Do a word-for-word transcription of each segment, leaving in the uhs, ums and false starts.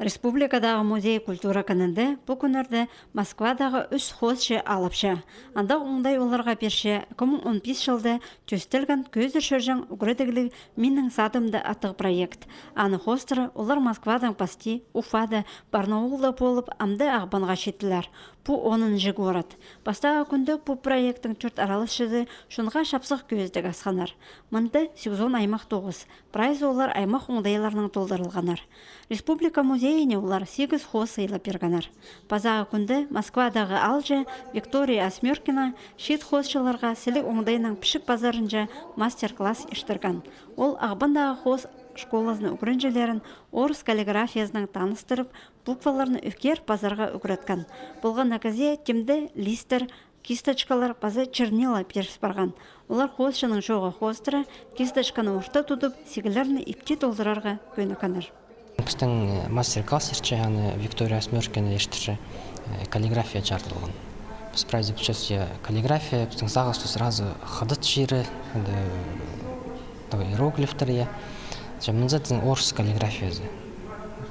Республикадағы музей культура кінінде пу кӱннерде Москвадағы ӱс хоосчы алыпча. Андағ оңдай оларға пирче ікі муң он пис чылда тӧстелген кӧзідір чӧрҷең ӱгредігліг «Минің садымда» аттығ проект. Аны хоостыра олар Москвадаң пасти Уфада, Барнаулда полып, амды Ағбанға читтілер. Пу онынҷы город. Пастағы кӱнде пу проекттің тӧрт араласчызы чонға чапсых кӧзідіг асханнар. Мында сигізон аймах тоғыс. Прайзы олар аймах оңдайларынаң толдырылғаннар. Республика музейіне олар сигіс хоос сыйлап пиргеннер. Пазағы кӱнде Москвадағы аалҷы Виктория Осмёркина чиит хоосчыларға сіліг оңдайнаң пічік пазарынҷа мастер-класс иртірген. Ол Ағбандағы хоос школазының ӱгренҷілерін орыс каллиграфиязынаң таныстырып, букваларны ӧкер пазарға ӱгреткен. Полған на кізее тимде листтер, кисточкалар паза чернила пиріс парған. Олар хоосчының чооғы хоостыра кисточканы орта тудып, сигілерні ипти толдырарға кӧніккеннер. Пістің, э, мастер-класс иртче, аны Виктория Осмёркина иртірче, э, каллиграфия чарыдылған. Піс прайзы пілчебіс, я, каллиграфия, пістің сағысты сразу хыдат чирі, анда, тағы иероглифтер, я. Че мынзы тың орыс каллиграфиязы.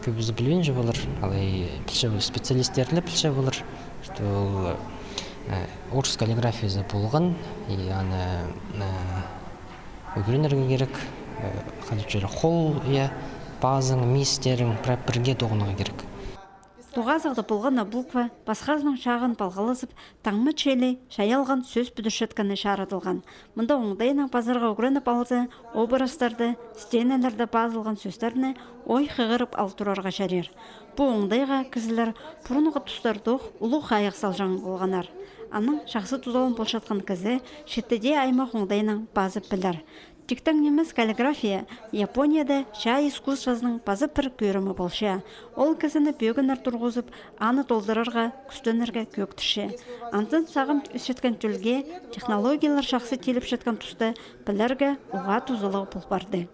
Кӧбізі пілбинче полар, алай пілче полар, специалисттер ле пілче полар, что ол, э, орыс каллиграфиязы полған, и аны, э, ӱгренерге кирек, э, хайди чӧр, хол, я, пазың, мистерің, прай пірге тоғынарға кирек. Тоғазығда полған на буква пасхазынаң чағын палғалазып, таңма чіли чайалған сӧс пӱдірчеткені чарыдылған. Мында оңдайнаң пазарға ӱгреніп алза, образтарды, стенелерде пазылған сӧстерні ой хығырып ал турарға чарир. Пу оңдайға кізілер пурунғы тустардох улуғ хайығ салҷаң полғаннар. Анаң чахсы тузалығ полчатхан кізі читтіде аймах оңдайнаң пазып пілер. Тиктең нимес каллиграфия Японияда чаа искусствозының паза пір кӧрімі полча. Ол кізіні пӧгіннер турғызып, аны толдырарға кӱстенерге кӧӧктірче. Анзын сағам ӧсчеткен тӧлге технологиялар чахсы тиліпчеткен туста пілерге уғаа тузалығ пол парды.